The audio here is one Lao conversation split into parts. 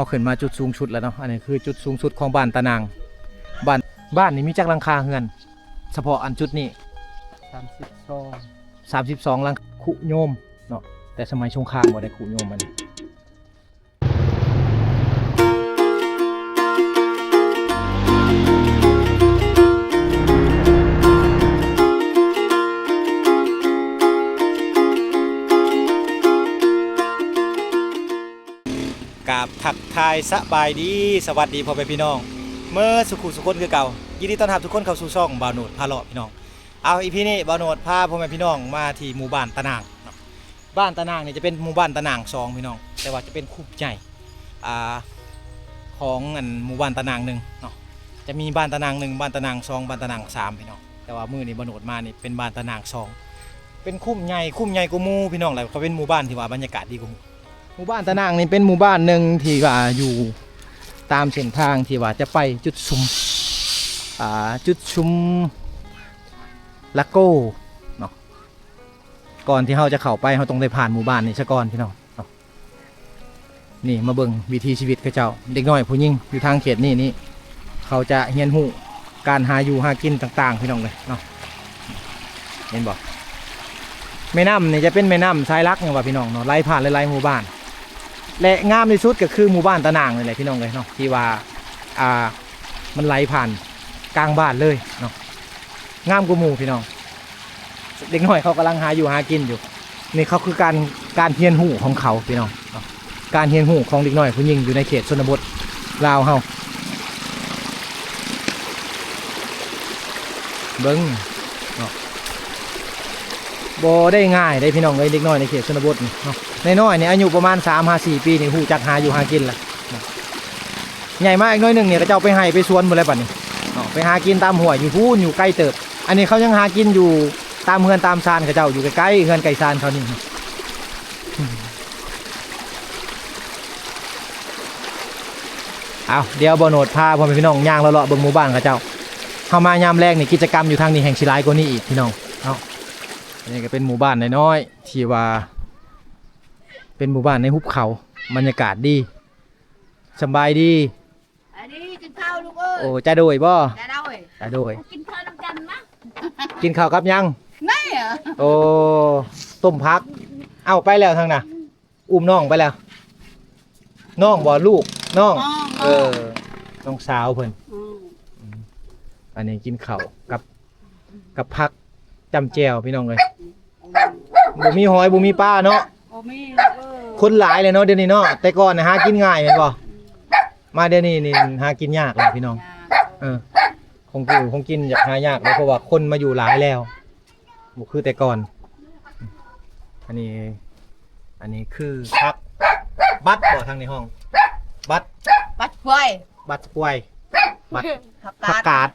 ເຮົາຂຶ້ນມາຈຸດສູງສຸດແລ້ວເນາະ. ອັນນີ້ຄືຈຸດສູງສຸດຂອງບ້ານຕານາງ. ບ້ານ ບ້ານນີ້ມີຈັກຫຼັງຄາເຮືອນ ສະເພາະອັນຈຸດນີ້? ສາມສິບສອງ ສາມສິບສອງຫຼັງ ຄຸໂຍມເນາະ, ແຕ່ສະໄໝສົງຄາມບໍ່ໄດ້ຄຸໂຍມອັນນີ້. ກາບທັກທາຍສະບາຍດີ ສະຫວັດດີພໍ່ແມ່ພີ່ນ້ອງເໝິດສູ່ຄູ່ສູ່ຄົນຄືເກົ່າ. ຍິນດີຕ້ອນຮັບທຸກຄົນເຂົ້າສູ່ຊ່ອງບ່າວໂນດພາເລາະພີ່ນ້ອງ. ເອົາ ອີພີນີ້ບ່າວໂນດພາພໍ່ແມ່ພີ່ນ້ອງມາທີ່ໝູ່ບ້ານຕານາງເນາະ. ບ້ານຕານາງນີ້ຈະເປັນໝູ່ບ້ານຕານາງສອງພີ່ນ້ອງ, ແຕ່ວ່າຈະເປັນຄຸ້ມໃຫຍ່ ອ່າ ຂອງອັນໝູ່ບ້ານຕານາງໜຶ່ງເນາະ. ຈະມີບ້ານຕານາງໜຶ່ງ, ບ້ານຕານາງສອງ, ບ້ານຕານາງສາມພີ່ນ້ອງ. ແຕ່ວ່າມື້ນີ້ບ່າວໂນດມານີ້ເປັນບ້ານຕານາງສອງ, ເປັນຄຸ້ມໃຫຍ່, ຄຸ້ມໃຫຍ່ກວ່າໝູ່ພີ່ນ້ອງ, ແລ້ວກໍເປັນໝູ່ບ້ານທີ່ວ່າບັນຍາກາດດີກວ່າໝູ່. ໝູ່ບ້ານຕານາງນີ້ເປັນໝູ່ບ້ານໜຶ່ງທີ່ວ່າຢູ່ຕາມເສັ້ນທາງທີ່ວ່າຈະໄປຈຸດຊຸມ ອ່າ ຈຸດຊຸມລາໂກເນາະ. ກ່ອນທີ່ເຮົາຈະເຂົ້າໄປ ເຮົາຕ້ອງໄດ້ຜ່ານໝູ່ບ້ານນີ້ຊະກ່ອນພີ່ນ້ອງເນາະ. ນີ້ມາເບິ່ງວິຖີຊີວິດເຂົາເຈົ້າ, ເດັກນ້ອຍຜູ້ຍິງຢູ່ທາງເຂດນີ້ນີ້ ເຂົາຈະຮຽນຮູ້ການຫາຢູ່ຫາກິນຕ່າງໆ ພີ່ນ້ອງເອີຍເນາະ. ເຫັນບໍ່? ແມ່ນ້ຳນີ້ຈະເປັນແມ່ນ້ຳສາຍຫຼັກຫຍັງວ່າພີ່ນ້ອງເນາະ, ໄຫຼຜ່ານຫຼາຍໆໝູ່ບ້ານ ແລະ ງາມທີ່ສຸດກໍຄືໝູ່ບ້ານຕານາງນີ້ແຫຼະພີ່ນ້ອງເອີຍເນາະ, ທີ່ວ່າ ອ່າ ມັນໄຫຼຜ່ານກາງບ້ານເລີຍເນາະ. ງາມກວ່າໝູ່ພີ່ນ້ອງ. ເດັກນ້ອຍເຂົາກຳລັງຫາຢູ່ຫາກິນຢູ່. ນີ້ເຂົາຄືການ ການຮຽນຮູ້ຂອງເຂົາພີ່ນ້ອງ, ການຮຽນຮູ້ຂອງເດັກນ້ອຍຜູ້ຍິງຢູ່ໃນເຂດຊົນນະບົດລາວເຮົາ. ເບິ່ງເນາະ, ບໍ່ໄດ້ງ່າຍເດ້ພີ່ນ້ອງເອີຍ, ເດັກນ້ອຍໃນເຂດຊົນນະບົດນີ້ເນາະ. ນ້ອຍໆນີ້ອາຍຸປະມານສາມຫາສີ່ປີນີ້ ຮູ້ຈັກຫາຢູ່ຫາກິນລະເນາະ. ໃຫຍ່ມາອີກໜ້ອຍໜຶ່ງນີ້ ເຂົາເຈົ້າໄປໄຮ່ໄປສວນໝົດແລ້ວບັດນີ້ເນາະ, ໄປຫາກິນຕາມຫ້ວຍຢູ່ພຸ້ນ ຢູ່ໄກເຕີບ. ອັນນີ້ເຂົາຍັງຫາກິນຢູ່ຕາມເຮືອນຕາມຊານເຂົາເຈົ້າ, ຢູ່ໃກ້ໆເຮືອນໃກ້ຊານເຂົານີ້. ເອົາ ດຽວບ່າວໂນດພາພໍ່ແມ່ພີ່ນ້ອງຍ່າງເລາະໆເບິ່ງໝູ່ບ້ານເຂົາເຈົ້າ. ເຮົາມາຍາມແລງນີ້ ກິດຈະກຳຢູ່ທາງນີ້ແຮ່ງຊິຫຼາຍກວ່ານີ້ອີກພີ່ນ້ອງເນາະ. ອັນນີ້ກໍເປັນໝູ່ບ້ານນ້ອຍໆ ທີ່ວ່າເປັນໝູ່ບ້ານໃນຫຸບເຂົາ, ບັນຍາກາດດີ. ສະບາຍດີ. ອັນນີ້ກິນເຂົ້າລູກເອີຍ. ໂອ້ ຈະໂດຍບໍ່? ຈະໂດຍ. ຈະໂດຍ. ກິນເຂົ້ານຳກັນມາ. ກິນເຂົ້າກັບຫຍັງ? ນີ້. ໂອ້ ຕົ້ມຜັກ. ເອົາ ໄປແລ້ວທາງໜ້າ. ອຸ້ມນ້ອງໄປແລ້ວ. ນ້ອງບໍ່? ລູກນ້ອງ. ນ້ອງ. ເອີ ນ້ອງສາວເພິ່ນ. ອືມ ອັນນີ້ກິນເຂົ້າກັບ ກັບຜັກຈ້ຳແຈ່ວພີ່ນ້ອງເອີຍ. ບໍ່ມີຫອຍບໍ່ມີປາເນາະ. ບໍ່ມີ. ເອີ ຄົນຫຼາຍແລ້ວເນາະ ດຽວນີ້ເນາະ, ແຕ່ກ່ອນນະຫາກິນງ່າຍແມ່ນບໍ່? ອືມ ມາດຽວນີ້ນີ້ຫາກິນຍາກແລ້ວພີ່ນ້ອງ. ຍາກ. ເອີ ຂອງຢູ່ຂອງກິນຢາກຫາຍາກແລ້ວ ເພາະວ່າຄົນມາຢູ່ຫຼາຍແລ້ວ ບໍ່ຄືແຕ່ກ່ອນ. ອັນນີ້ ອັນນີ້ຄືຜັກບັດບໍ່? ທາງໃນຫ້ອງບັດ ບັດກວຍ ບັດກວຍ ບັດ ຜັກກາດ ຜັກກາດ.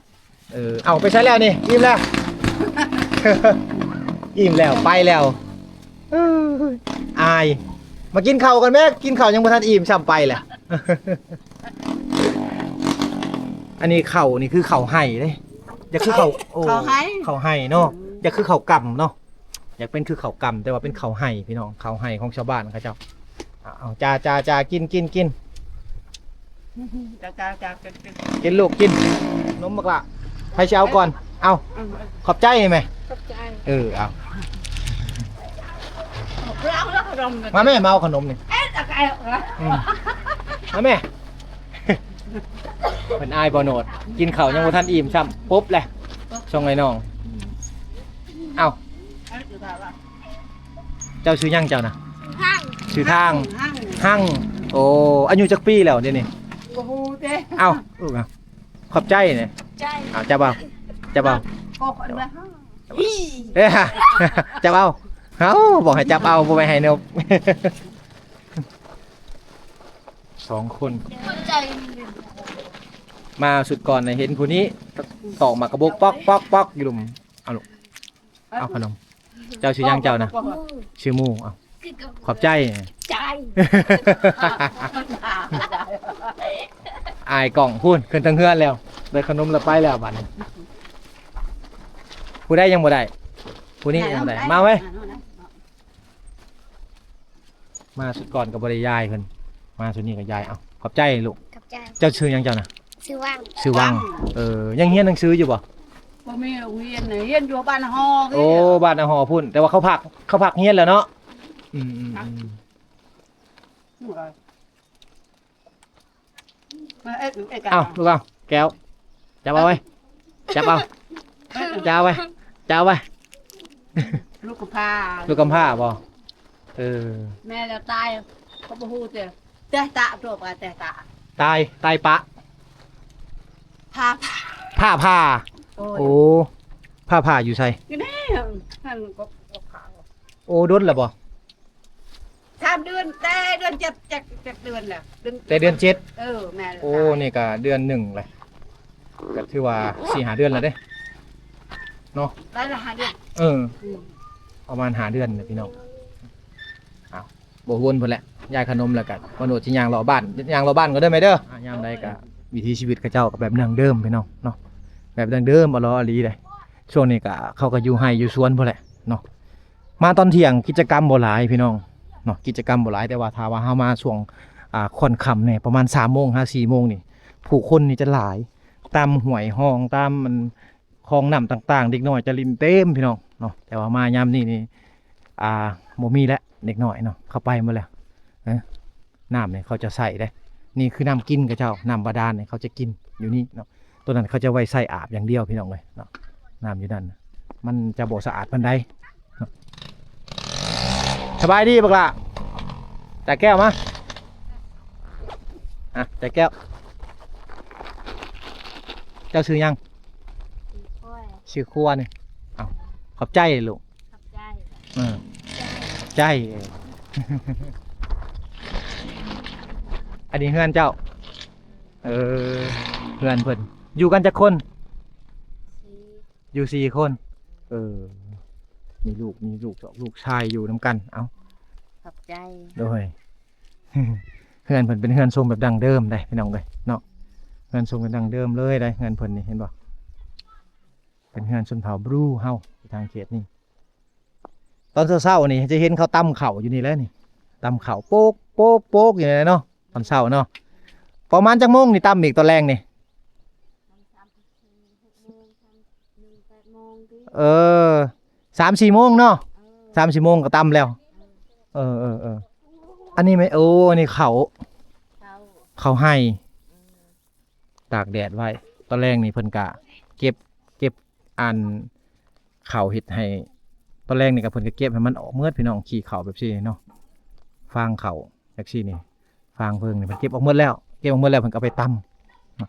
ເອີ ເອົາ ໄປໃສແລ້ວນີ້? ອີ່ມແລ້ວ ອີ່ມແລ້ວ ໄປແລ້ວ. ເອີຍ ອາຍ ມາກິນເຂົ້າກັນແມ້, ກິນເຂົ້າຍັງບໍ່ທັນອີ່ມຊ້ຳໄປແຫຼະ. ອັນນີ້ເຂົ້ານີ້ຄືເຂົ້າໄຮ່ເດ້, ຢາກຄືເຂົ້າ ເຂົ້າ ໂອ້ ເຂົ້າໄຮ່ ເຂົ້າໄຮ່ເນາະ. ອືມ ຢາກຄືເຂົ້າກ່ຳເນາະ, ຢາກເປັນຄືເຂົ້າກ່ຳ ແຕ່ວ່າເປັນເຂົ້າໄຮ່ພີ່ນ້ອງ, ເຂົ້າໄຮ່ຂອງຊາວບ້ານເຂົາເຈົ້າ. ເອົາ ເອົາ ຈ້າ ຈ້າ ຈ້າ ກິນ ກິນ ກິນ. ຈ້າ ຈ້າ ຈ້າ ກິນ ກິນ ກິນລູກ ກິນ. ນົມບັກຫຼ້າ ໃຜຊິເອົາກ່ອນ? ເອົາ ອືມ ຂອບໃຈແມ່. ຂອບໃຈ. ເອີ ເອົາ ເອົາແລ້ວຂະໜົມ. ມາແມ່ ມາເອົາຂະໜົມນີ້. ເອ໊ະ ອືມ ມາແມ່. ເພິ່ນອາຍບໍ່ໂນດ, ກິນເຂົ້າຍັງບໍ່ທັນອີ່ມຊ້ຳ ປົບແຫຼະ ຊ່ອງໄອ້ນ້ອງ. ເອົ້າ ເຈົ້າຊື່ຫຍັງເຈົ້ານະ? ຮັງ ຊື່ທາງ ຮັງ ຮັງ ຮັງ. ໂອ້ ອາຍຸຈັກປີແລ້ວດຽວນີ້? ບໍ່ຮູ້ເດ້. ເອົ້າ ລູກ ຂອບໃຈນີ້. ໃຈ. ເອົາ ຈັບເອົາ ຈັບເອົາ ກໍອັນນັ້ນ. ເອີ ຈັບເອົາ. ເອົ້າ ບອກໃຫ້ຈັບເອົາ ບໍ່ແມ່ນໃຫ້ນົບ. ສອງຄົນ ມາສຸດກ່ອນນະ ເຫັນຜູ້ນີ້ຕອກໝາກກະບົກ ປອກ ປອກ ປອກ ຢູ່ລຸ່ມ. ເອົາລູກ ເອົາຂະໜົມ. ເຈົ້າຊື່ຫຍັງເຈົ້ານະ? ຊື່ໝູ. ເອົ້າ ຂອບໃຈ. ໃຈ. ອາຍກ້ອງພຸ້ນ ຂຶ້ນເທິງເຮືອນແລ້ວ ໄດ້ຂະໜົມແລ້ວ ໄປແລ້ວບັດນີ້. ຜູ້ໃດຍັງບໍ່ໄດ້? ຜູ້ນີ້ຍັງບໍ່ໄດ້. ມາເວີຍ. ມາຊຸດກ່ອນກໍບໍ່ໄດ້ຢາຍເພິ່ນ, ມາຊຸດນີ້ກໍຢາຍ. ເອົ້າ ຂອບໃຈລູກ. ຂອບໃຈ. ເຈົ້າຊື່ຫຍັງເຈົ້ານະ? ຊື່ວັງ. ຊື່ວັງ. ເອີ ຍັງຮຽນໜັງສືຢູ່ບໍ່? ບໍ່ມີໂຮງຮຽນນະ ຮຽນຢູ່ບ້ານຮໍ. ໂອ້ ບ້ານຮໍພຸ້ນ ແຕ່ວ່າເຂົາພັກ ເຂົາພັກຮຽນແລ້ວເນາະ. ອືມໆໆ ເອົາລູກເອົາ ແກ້ວ ຈັບເອົາໄວ້ ຈັບເອົາ ຈັບເອົາໄວ້ ຈັບເອົາໄວ້. ລູກກຳພ້າ ລູກກຳພ້າບໍ່? ເອີ ແມ່ລາວຕາຍ ເຂົາບໍ່ຮູ້ເທື່ອ. ແຕ່ຕາຕົວປາ ແຕ່ຕາ ຕາຍ ຕາຍປະ ພ້າ ພ້າຜ່າ. ໂອ້ຍ ໂອ້ ພ້າຜ່າຢູ່ໃສ? ຢູ່ໃນຫັ້ນກໍຂາວ. ໂອ້ ດົນແລ້ວບໍ່? ສາມເດືອນ ແຕ່ເດືອນເຈັດ ຈັກ ຈັກເດືອນແລ້ວ ແຕ່ເດືອນເຈັດ. ເອີ ແມ່ນ. ໂອ້ ຕາຍ ນີ້ກະເດືອນໜຶ່ງແຫຼະ ກະຖືວ່າສີ່ຫ້າເດືອນແລ້ວເດ້ເນາະ. ໄດ້ລະຫ້າເດືອນ. ເອີ ອືມ ປະມານຫ້າເດືອນແຫຼະພີ່ນ້ອງ. ອ້າວ ບໍ່ວົນພຸ້ນແຫຼະ ຢາຍຂະໜົມແລ້ວກະ ມະໂນດຊິຍ່າງເລາະບ້ານ ຍ່າງເລາະບ້ານກ່ອນເດີແມ່ເດີ. ອ່າ ຍາມໃດກະວິຖີຊີວິດເຂົາເຈົ້າກະແບບດັ້ງເດີມພີ່ນ້ອງເນາະ ແບບດັ້ງເດີມ ອີ່ຫຼີເດ. ຊ່ວງນີ້ກະເຂົາກະຢູ່ໄຮ່ຢູ່ສວນພຸ້ນແຫຼະເນາະ. ມາຕອນທ່ຽງກິດຈະກຳບໍ່ຫຼາຍພີ່ນ້ອງເນາະ ກິດຈະກຳບໍ່ຫຼາຍ ແຕ່ວ່າຖ້າວ່າເຮົາມາຊ່ວງ ອ່າ ຄ່ອນຄ່ຳແດ່ ປະມານສາມໂມງຫາສີ່ໂມງນີ້ ຜູ້ຄົນນີ້ຈະຫຼາຍ ຕາມຫ້ວຍຮ່ອງ ຕາມອັນຄອງນ້ຳຕ່າງໆ ເດັກນ້ອຍຈະຫຼິ້ນເຕັມພີ່ນ້ອງເນາະ. ແຕ່ວ່າມາຍາມນີ້ນີ້ ອ່າ ບໍ່ມີແລ້ວ ເດັກນ້ອຍເນາະ ເຂົາໄປໝົດແລ້ວ. ເອີ ນ້ຳນີ້ເຂົາຈະໃຊ້ເດ້ ນີ້ຄືນ້ຳກິນເຂົາເຈົ້າ ນ້ຳບາດານນີ້ເຂົາຈະກິນຢູ່ນີ້ເນາະ. ໂຕນັ້ນເຂົາຈະໄວ້ໃຊ້ອາບຢ່າງດຽວພີ່ນ້ອງເອີຍເນາະ ນ້ຳຢູ່ນັ້ນນະ ມັນຈະບໍ່ສະອາດປານໃດເນາະ. ສະບາຍດີບັກຫຼ້າ ຕາແກ້ວມາ ອ່ະ ຕາແກ້ວ ເຈົ້າຊື່ຫຍັງ? ຊື່ຄວາຍ ຊື່ຄວາຍ. ເອົ້າ ຂອບໃຈລູກ. ຂອບໃຈ. ເອີ ໃຈ ອັນນີ້ເຮືອນເຈົ້າ? ເອີ ເຮືອນເພິ່ນ ຢູ່ກັນຈັກຄົນ? ສີ່. ຢູ່ສີ່ຄົນ. ເອີ ມີລູກ ມີລູກ ລູກຊາຍຢູ່ນຳກັນ. ເອົ້າ ຂອບໃຈ. ໂດຍ ເຮືອນເພິ່ນເປັນເຮືອນຊົງແບບດັ້ງເດີມເດ້ພີ່ນ້ອງເອີຍເນາະ ເຮືອນຊົງແບບດັ້ງເດີມເລີຍເດ້ ເຮືອນເພິ່ນນີ້ ເຫັນບໍ່? ເປັນເຮືອນຊົນເຜົ່າບຣູເຮົາ ທາງເຂດນີ້. ຕອນເຊົ້າໆນີ້ຈະເຫັນເຂົາຕຳເຂົ້າຢູ່ນີ້ແຫຼະນີ້ ຕຳເຂົ້າໂປກໆໆຢູ່ນີ້ແຫຼະເນາະ ຕອນເຊົ້າເນາະ. ປະມານຈັກໂມງນີ້ຕຳອີກຕອນແລງນີ້? ເອີ ສາມສີ່ໂມງເນາະ ເອີ ສາມສີ່ໂມງກໍຕຳແລ້ວ. ເອີ ເອີໆໆ ອັນນີ້ແມ່ນ ໂອ້ ອັນນີ້ເຂົ້າ ເຂົ້າ ເຂົ້າໄຮ່ ອືມ ຕາກແດດໄວ້ ຕອນແລງນີ້ເພິ່ນກະເກັບ ເກັບອັນເຂົ້າເຮັດໃຫ້ ຕອນແລງນີ້ກະເພິ່ນກະເກັບໃຫ້ມັນອອກໝົດພີ່ນ້ອງ ຂີ້ເຂົ້າແບບຊີ້ເນາະ ຟາງເຂົ້າແບບຊີ້ນີ້ ຟາງເພິ່ງນີ້ເພິ່ນເກັບອອກໝົດແລ້ວ ເກັບອອກໝົດແລ້ວເພິ່ນກະເອົາໄປຕຳ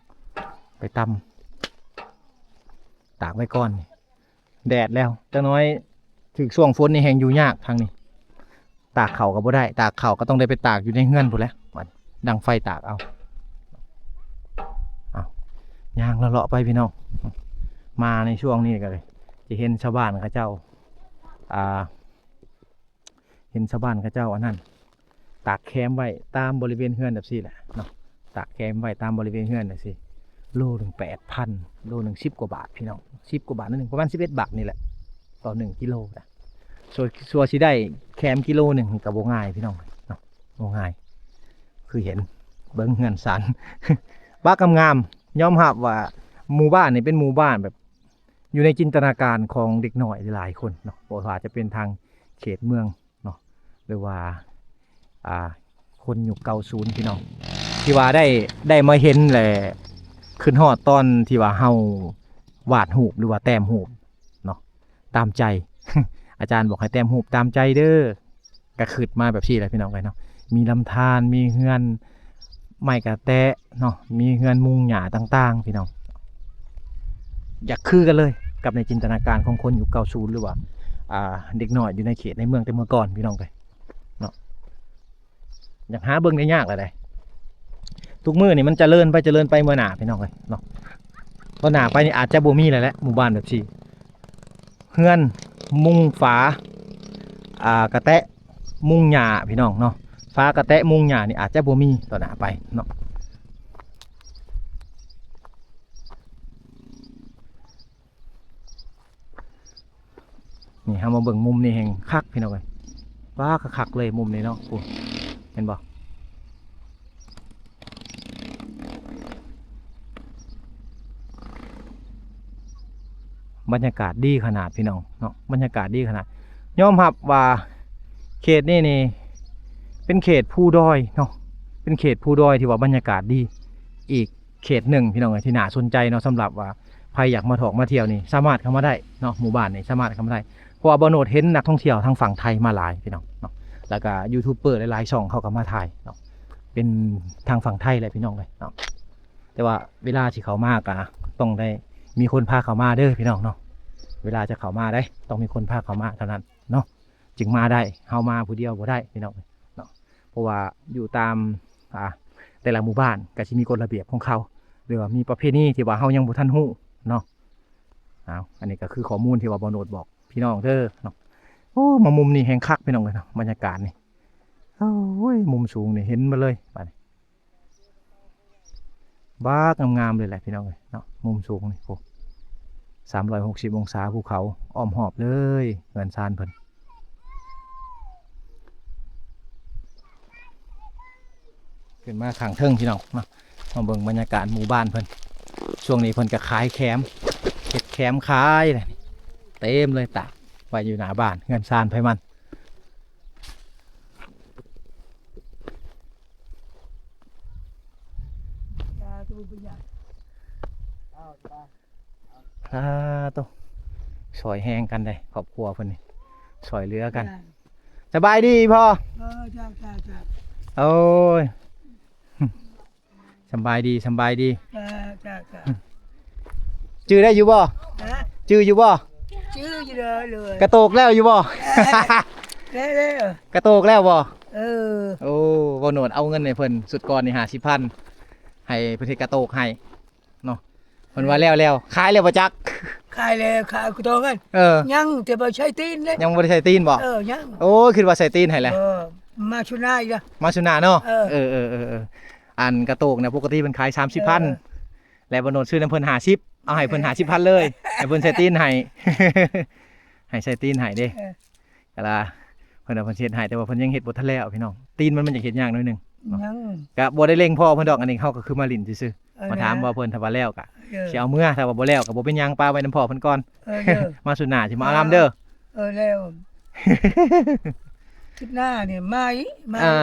ໄປຕຳ ຕາກໄວ້ກ່ອນນີ້. ແດດແລ້ວ ຈັກໜ້ອຍຖືກຊ່ວງຝົນນີ້ແຮ່ງຢູ່ຍາກທາງນີ້ ຕາກເຂົ້າກໍບໍ່ໄດ້ ຕາກເຂົ້າກໍຕ້ອງໄດ້ໄປຕາກຢູ່ໃນເຮືອນພຸ້ນແຫຼະ ບັດດັງໄຟຕາກເອົາ. ເອົ້າ ຍ່າງເລາະໆໄປພີ່ນ້ອງ ມາໃນຊ່ວງນີ້ກໍຈະເຫັນຊາວບ້ານເຂົາເຈົ້າ ອ່າ ເຫັນຊາວບ້ານເຂົາເຈົ້າອັນນັ້ນ ຕາກແຄມໄວ້ຕາມບໍລິເວນເຮືອນແບບຊີ້ແຫຼະເນາະ ຕາກແຄມໄວ້ຕາມບໍລິເວນເຮືອນຈັ່ງຊີ້. ໂລໜຶ່ງແປດພັນ ໂລໜຶ່ງສິບກວ່າບາດພີ່ນ້ອງ ສິບກວ່າບາດໜ້ອຍໜຶ່ງ ປະມານສິບເອັດບາດນີ້ແຫຼະ ຕໍ່ໜຶ່ງກິໂລນະ. ຊົ່ວ ຊົ່ວຊິໄດ້ແຄມກິໂລໜຶ່ງກໍບໍ່ງ່າຍພີ່ນ້ອງເນາະ ບໍ່ງ່າຍ. ຄືເຫັນ ເບິ່ງເຮືອນຊານ ປາກງາມໆ ຍອມຮັບວ່າໝູ່ບ້ານນີ້ເປັນໝູ່ບ້ານແບບ ຢູ່ໃນຈິນຕະນາການຂອງເດັກນ້ອຍຫຼາຍໆຄົນເນາະ ບໍ່ວ່າຈະເປັນທາງເຂດເມືອງເນາະ ຫຼືວ່າ ອ່າ ຄົນຍຸກເກົ້າສູນ ພີ່ນ້ອງ ທີ່ວ່າໄດ້ ໄດ້ມາເຫັນແລ້ວ ຄິດຮອດຕອນທີ່ວ່າເຮົາວາດຮູບ ຫຼືວ່າແຕ້ມຮູບເນາະ ຕາມໃຈ ອາຈານບອກໃຫ້ແຕ້ມຮູບຕາມໃຈເດີ. ກະຄຶດມາແບບຊີ້ແຫຼະພີ່ນ້ອງເອີຍເນາະ ມີລຳທານ ມີເຮືອນໄມ້ກະແຕະເນາະ ມີເຮືອນມຸງຫຍ້າຕ່າງໆ ພີ່ນ້ອງ ຢາກຄືກັນເລີຍກັບໃນຈິນຕະນາການຂອງຄົນຍຸກເກົ້າສູນ ຫຼືວ່າ ອ່າ ເດັກນ້ອຍຢູ່ໃນເຂດໃນເມືອງແຕ່ເມື່ອກ່ອນ ພີ່ນ້ອງເອີຍເນາະ. ຢາກຫາເບິ່ງໄດ້ຍາກແລ້ວໃດ໋ ທຸກມື້ນີ້ມັນຈະເລີນໄປ ຈະເລີນໄປ ເມື່ອໜ້າ ພີ່ນ້ອງເອີຍເນາະ ຕໍ່ໜ້າໄປນີ້ອາດຈະບໍ່ມີແລ້ວແຫຼະ ໝູ່ບ້ານແບບຊີ້. ເຮືອນມຸງຝາ ອ່າ ກະແຕະມຸງຫຍ້າພີ່ນ້ອງເນາະ ຝາກະແຕະມຸງຫຍ້ານີ້ອາດຈະບໍ່ມີຕໍ່ໜ້າໄປເນາະ. ນີ້ເຮົາມາເບິ່ງມຸມນີ້ແຮ່ງຄັກພີ່ນ້ອງເອີຍ ວ້າ ຄັກໆເລີຍມຸມນີ້ເນາະ ພຸ້ນ ເຫັນບໍ່? ບັນຍາກາດດີຂະໜາດພີ່ນ້ອງເນາະ ບັນຍາກາດດີຂະໜາດ. ຍອມຮັບວ່າເຂດນີ້ນີ້ເປັນເຂດພູດອຍເນາະ ເປັນເຂດພູດອຍທີ່ວ່າບັນຍາກາດດີອີກເຂດໜຶ່ງພີ່ນ້ອງເອີຍ ທີ່ໜ້າສົນໃຈເນາະ. ສຳລັບວ່າໃຜຢາກມາທ່ອງມາທ່ຽວນີ້ ສາມາດເຂົ້າມາໄດ້ເນາະ ໝູ່ບ້ານນີ້ສາມາດເຂົ້າມາໄດ້ ເພາະວ່າບ່າວໂນດເຫັນນັກທ່ອງທ່ຽວທາງຝັ່ງໄທມາຫຼາຍພີ່ນ້ອງເນາະ ແລ້ວກະຢູທູບເບີຫຼາຍໆຊ່ອງເຂົາກໍມາຖ່າຍເນາະ ເປັນທາງຝັ່ງໄທແຫຼະພີ່ນ້ອງເອີຍເນາະ. ແຕ່ວ່າເວລາທີ່ເຂົ້າມາກໍຕ້ອງໄດ້ມີຄົນພາເຂົ້າມາເດີພີ່ນ້ອງເນາະ ເວລາຈະເຂົ້າມາໄດ້ ຕ້ອງມີຄົນພາເຂົ້າມາເທົ່ານັ້ນເນາະ ຈຶ່ງມາໄດ້ ເຮົາມາຜູ້ດຽວບໍ່ໄດ້ພີ່ນ້ອງເນາະ. ເພາະວ່າຢູ່ຕາມ ອ່າ ແຕ່ລະໝູ່ບ້ານກໍຊິມີກົດລະບຽບຂອງເຂົາ ຫຼືວ່າມີປະເພນີທີ່ວ່າເຮົາຍັງບໍ່ທັນຮູ້ເນາະ. ເອົາ ອັນນີ້ກໍຄືຂໍ້ມູນທີ່ວ່າບ່າວໂນດບອກພີ່ນ້ອງເດີເນາະ. ໂອ້ ມາມຸມນີ້ແຮງຄັກພີ່ນ້ອງເອີຍເນາະ ບັນຍາກາດນີ້ ໂອ້ຍ ມຸມສູງນີ້ເຫັນໝົດເລີຍບາດນີ້ ບັກງາມໆເລີຍແຫຼະພີ່ນ້ອງເອີຍເນາະ. ມຸມສູງນີ້ ໂອ້ ສາມຮ້ອຍຫົກສິບອົງສາ ພູເຂົາອ້ອມຮອບເລີຍ ເຮືອນຊານເພິ່ນ. ຂຶ້ນມາຂ້າງເທິງພີ່ນ້ອງເນາະ ມາເບິ່ງບັນຍາກາດໝູ່ບ້ານເພິ່ນ. ຊ່ວງນີ້ເພິ່ນກໍຂາຍແຂມ ເຮັດແຂມຂາຍເລີຍ ເຕັມເລີຍ ຕາກໄວ້ຢູ່ໜ້າບ້ານ ເຮືອນຊານໃຜມັນ. ສາທຸ ຊ່ອຍແຮງກັນເດ້ ຄອບຄົວເພິ່ນນີ້ ຊ່ອຍເຫຼືອກັນ. ສະບາຍດີພໍ່. ເອີ ເຈົ້າ ເຈົ້າ ເຈົ້າ. ໂອ້ຍ ສຳບາຍດີ ສຳບາຍດີ. ເຈົ້າ ເຈົ້າ ເຈົ້າ. ຈື່ໄດ້ຢູ່ບໍ່? ຮະ? ຈື່ຢູ່ບໍ່? ຈື່ຢູ່ເດີ. ກະໂຕກແລ້ວຢູ່ບໍ່? ເອີ ແລ້ວ ກະໂຕກແລ້ວບໍ່? ເອີ. ໂອ້ ບ່າວໂນດເອົາເງິນໃຫ້ເພິ່ນຊຸດກ່ອນນີ້ຫ້າສິບພັນ ໃຫ້ເພິ່ນເຮັດກະໂຕກໃຫ້ເນາະ. ເພິ່ນວ່າແລ້ວແລ້ວ ຂາຍແລ້ວບໍ່ຈັກ? ຂາຍແລ້ວ ຂາຍກະໂຕກຫັ້ນ. ເອີ ຍັງແຕ່ບໍ່ໃສ່ຕີນເດ້. ຍັງບໍ່ໄດ້ໃສ່ຕີນບໍ່? ເອີ ຍັງ. ໂອ້ຍ ຄິດວ່າໃສ່ຕີນໃຫ້ແລ້ວ. ເອີ ມາຊຸນາອີກລະ ມາຊຸນາເນາະ. ເອີ ເອີ ເອີ ເອີ. ອັນກະໂຕກນະ ປົກກະຕິເພິ່ນຂາຍສາມສິບພັນ ເອີ ແລ້ວບ່າວໂນດຊື້ນຳເພິ່ນຫ້າສິບ ເອົາໃຫ້ເພິ່ນຫ້າສິບພັນເລີຍ ໃຫ້ເພິ່ນໃສ່ຕີນໃຫ້ ໃຫ້ໃສ່ຕີນໃຫ້ເດ້. ເອີ ກະລະ ເພິ່ນວ່າເພິ່ນຊິເຮັດໃຫ້ ແຕ່ວ່າເພິ່ນຍັງເຮັດບໍ່ທັນແລ້ວພີ່ນ້ອງ. ຕີນມັນ ມັນຈະເຮັດຍາກໜ້ອຍໜຶ່ງເນາະ. ກະບໍ່ໄດ້ເລັ່ງພໍ່ເພິ່ນດອກ ອັນນີ້ເຮົາກໍຄືມາຫຼິ້ນຊື່ໆ ມາຖາມພໍ່ເພິ່ນ. ຖ້າວ່າແລ້ວກະຊິເອົາເມືອ ຖ້າວ່າບໍ່ແລ້ວກະບໍ່ເປັນຫຍັງ ປະໄວ້ນຳພໍ່ເພິ່ນກ່ອນ. ມາຊຸດໜ້າຊິມາເອົານຳເດີ. ເອີ ແລ້ວ ທິດໜ້ານີ້ມາອີກ ມາ. ອ່າ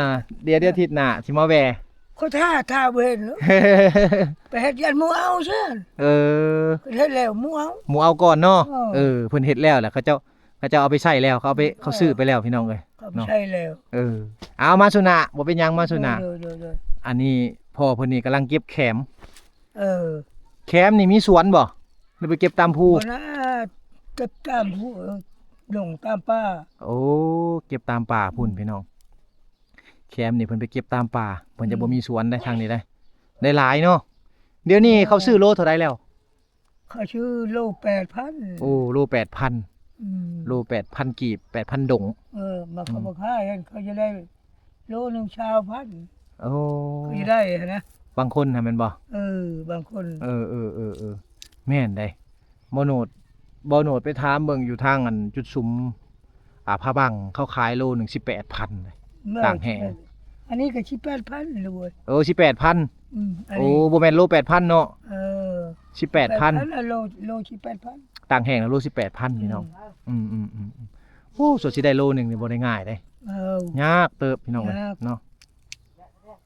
ດຽວ ດຽວທິດໜ້າຊິມາແວ່. ຂໍຖ້າ ຖ້າບໍ່ເຫັນ ໄປເຮັດຢ້ານໝູ່ເອົາຊັ້ນ. ເອີ ເພິ່ນເຮັດແລ້ວໝູ່ເອົາ ໝູ່ເອົາກ່ອນເນາະ. ເອີ ເພິ່ນເຮັດແລ້ວ ແລ້ວເຂົາເຈົ້າ ເຂົາເຈົ້າເອົາໄປໃຊ້ແລ້ວ ເຂົາເອົາໄປ ເອີ ເຂົາຊື້ໄປແລ້ວພີ່ນ້ອງເອີຍ. ເຂົາໄປໃຊ້ແລ້ວ. ເອີ ເອົາມາຊຸນະ ບໍ່ເປັນຫຍັງ ມາຊຸນະ. ໂດຍ ໂດຍ ໂດຍ. ອັນນີ້ພໍ່ເພິ່ນນີ້ກຳລັງເກັບແຂມ. ເອີ ແຂມນີ້ມີສວນບໍ່ ຫຼືໄປເກັບຕາມພູ? ບໍ່ນະ ເກັບຕາມພູ ເອີ ດົງຕາມປ່າ. ໂອ້ ເກັບຕາມປ່າພຸ້ນ ອືມ ພີ່ນ້ອງ. ແຂມນີ້ເພິ່ນໄປເກັບຕາມປ່າ ເພິ່ນຈະ ອືມ ບໍ່ມີສວນໄດ໋ ທາງນີ້ໄດ໋ ຫຼາຍເນາະ. ດຽວນີ້ເຂົາຊື້ໂລເທົ່າໃດແລ້ວ? ເຂົາຊື້ໂລແປດພັນ. ໂອ້ ໂລແປດພັນ. ອືມ ໂລແປດພັນກີບ ແປດພັນດົງ. ເອີ ມັນກໍ ອືມ ບໍ່ຂາຍ ເຂົາຈະໄດ້ໂລໜຶ່ງຊາວພັນ. ໂອ້ ເຂົາຈະໄດ້ຫັ້ນນະ ບາງຄົນຫັ້ນແມ່ນບໍ່? ເອີ ບາງຄົນ. ເອີ ເອີ ເອີ ເອີ ແມ່ນໄດ໋. ບ່າວໂນດ ບ່າວໂນດໄປຖາມເບິ່ງຢູ່ທາງອັນຈຸດຊຸມ ອ່າ ພະບັງ ເຂົາຂາຍໂລໜຶ່ງສິບແປດພັນ ຕາກແຫ້ງ. ອັນນີ້ກໍສິບແປດພັນລະເວີຍ. ເອີ ສິບແປດພັນ. ອືມ ອັນນີ້ ໂອ້ ບໍ່ແມ່ນໂລແປດພັນເນາະ. ເອີ ສິບແປດພັນ ແປດພັນ ໂລ ໂລສິບແປດພັນ ຕາກແຫ້ງລະໂລສິບແປດພັນ ອືມ ພີ່ນ້ອງ. ອືມ ອືມ ອືມ ອືມ. ໂອ້ ສວນຊິໄດ້ໂລໜຶ່ງນີ້ບໍ່ໄດ້ງ່າຍເດ້. ເອີ ຍາກເຕີບ ພີ່ນ້ອງເອີຍ ຍາກ ເນາະ.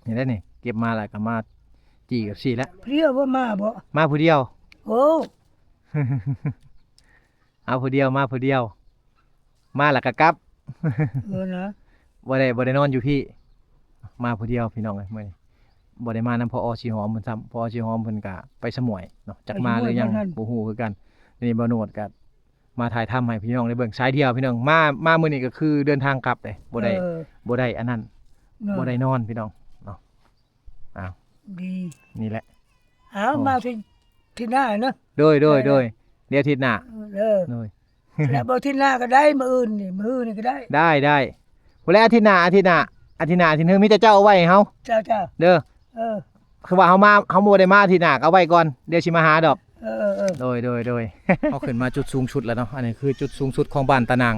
ນີ້ແຫຼະນີ້ ເກັບມາແລ້ວກໍມາຈີ່ກັບຊີ້ແຫຼະ. ຜູ້ດຽວບໍ່ມາບໍ່? ມາຜູ້ດຽວ. ໂອ້ ເອົາຜູ້ດຽວ ມາຜູ້ດຽວ ມາແລ້ວກໍກັບ. ເອີນະ ບໍ່ໄດ້ ບໍ່ໄດ້ນອນຢູ່ພີ້ ມາຜູ້ດຽວ ພີ່ນ້ອງເອີຍ. ມື້ນີ້ບໍ່ໄດ້ມານຳ ພໍອ ສີຫອມເພິ່ນຊ້ຳ ພໍ ອ ສີຫອມເພິ່ນກະໄປສະໝວຍເນາະ ຈັກມາຫຼືຍັງ ບໍ່ຮູ້ຄືກັນ. ນີ້ບ່າວໂນດກະມາຖ່າຍທຳໃຫ້ພີ່ນ້ອງໄດ້ເບິ່ງ ສາຍດຽວ ພີ່ນ້ອງ. ມາ ມາມື້ນີ້ກໍຄືເດີນທາງກັບເດ້ ບໍ່ໄດ້ ເອີ ບໍ່ໄດ້ອັນນັ້ນ ບໍ່ໄດ້ນອນ ພີ່ນ້ອງເນາະ. ອ້າວ ດີ ນີ້ແຫຼະ. ອ້າວ ມາທີ ທີໜ້າເນາະ. ໂດຍ ໂດຍ ໂດຍ ດຽວທິດໜ້າ. ເອີ ໂດຍ ແລ້ວບໍ່ທິດໜ້າກໍໄດ້ ມື້ອື່ນນີ້ ມື້ອື່ນນີ້ກໍໄດ້. ໄດ້ ໄດ້ ພຸ້ນແຫຼະ ອາທິດໜ້າ ອາທິດໜ້າ ອາທິດໜ້າ ອາທິດໜຶ່ງ ມີແຕ່ເຈົ້າເອົາໄວ້ໃຫ້ເຮົາ. ເຈົ້າ ເຈົ້າ ເດີ. ເອີ ຄືວ່າເຮົາມາ ເຮົາບໍ່ໄດ້ມາອາທິດໜ້າ ກໍເອົາໄວ້ກ່ອນ ດຽວຊິມາຫາດອກ. ເອີ ເອີ ເອີ ໂດຍ ໂດຍ ໂດຍ. ເຮົາຂຶ້ນມາຈຸດສູງສຸດແລ້ວເນາະ ອັນນີ້ຄືຈຸດສູງສຸດຂອງບ້ານຕານັງ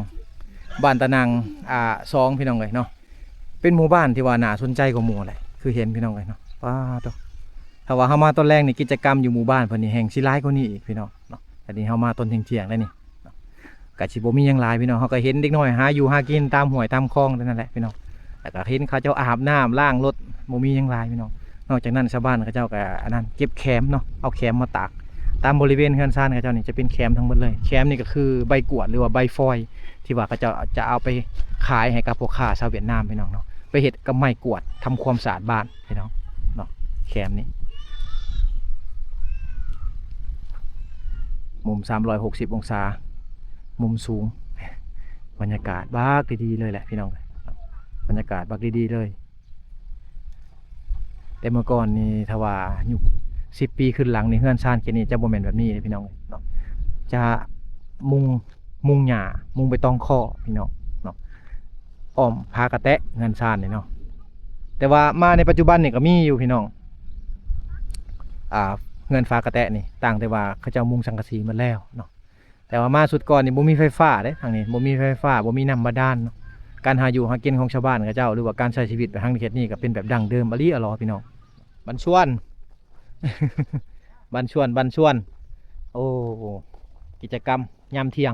ບ້ານຕານັງ ອ່າ ສອງ ພີ່ນ້ອງເອີຍເນາະ. ເປັນໝູ່ບ້ານທີ່ວ່າໜ້າສົນໃຈກວ່າໝູ່ແຫຼະ ຄືເຫັນ ພີ່ນ້ອງເອີຍເນາະ. ປາໂຕ ຖ້າວ່າເຮົາມາຕອນແລງນີ້ ກິດຈະກຳຢູ່ໝູ່ບ້ານເພິ່ນນີ້ແຮ່ງຊິຫຼາຍກວ່ານີ້ອີກ ພີ່ນ້ອງເນາະ. ອັນນີ້ເຮົາມາຕອນທ່ຽງໆໄດ໋ນີ້ ກະຊິບໍ່ມີຫຍັງຫຼາຍພີ່ນ້ອງ. ເຮົາກະເຫັນເດັກນ້ອຍຫາຢູ່ຫາກິນຕາມຫ້ວຍຕາມຄອງເທົ່ານັ້ນແຫຼະພີ່ນ້ອງ ແລ້ວກະເຫັນເຂົາເຈົ້າອາບນ້ຳລ້າງລົດ ບໍ່ມີຫຍັງຫຼາຍພີ່ນ້ອງ. ນອກຈາກນັ້ນຊາວບ້ານເຂົາເຈົ້າກະອັນນັ້ນ ເກັບແຂມເນາະ ເອົາແຂມມາຕາກ ຕາມບໍລິເວນເຮືອນຊານເຂົາເຈົ້ານີ້ຈະເປັນແຂມທັງໝົດເລີຍ. ແຂມນີ້ກະຄືໃບກວດ ຫຼືວ່າໃບຟອຍ ທີ່ວ່າເຂົາເຈົ້າຈະເອົາໄປຂາຍໃຫ້ກັບພໍ່ຄ້າຊາວຫວຽດນາມພີ່ນ້ອງເນາະ ໄປເຮັດກັບໄມ້ກວດ ທຳຄວາມສະອາດບ້ານພີ່ນ້ອງເນາະ. ແຄມນີ້ ມຸມສາມຮ້ອຍຫົກສິບອົງສາ ມຸມສູງ ບັນຍາກາດບັກດີໆເລີຍແຫຼະພີ່ນ້ອງ ບັນຍາກາດບັກດີໆເລີຍ. ແຕ່ເມື່ອກ່ອນນີ້ ຖ້າວ່າຍຸກສິບປີຂຶ້ນຫຼັງນີ້ ເຮືອນຊານເຂດນີ້ຈະບໍ່ແມ່ນແບບນີ້ເດ້ພີ່ນ້ອງເນາະ ຈະມຸງ ມຸງຫຍ້າ ມຸງໃບຕອງຄໍພີ່ນ້ອງເນາະ ອ້ອມຝາກະແຕະເຮືອນຊານນີ້ເນາະ. ແຕ່ວ່າມາໃນປັດຈຸບັນນີ້ກະມີຢູ່ພີ່ນ້ອງ ອ່າ ເຮືອນຝາກະແຕະນີ້ ຕ່າງແຕ່ວ່າເຂົາເຈົ້າມຸງສັງກະສີໝົດແລ້ວເນາະ. ແຕ່ວ່າມາຊຸດກ່ອນນີ້ບໍ່ມີໄຟຟ້າເດ້ ທາງນີ້ບໍ່ມີໄຟຟ້າ ບໍ່ມີນ້ຳບາດານເນາະ. ການຫາຢູ່ຫາກິນຂອງຊາວບ້ານເຂົາເຈົ້າ ຫຼືວ່າການໃຊ້ຊີວິດແບບທາງເຂດນີ້ກະເປັນແບບດັ້ງເດີມອີ່ຫຼີອະຫຼໍພີ່ນ້ອງ. ບ້ານຊວນ ບ້ານຊວນ ບ້ານຊວນ ໂອ້ ກິດຈະກຳຍາມທ່ຽງ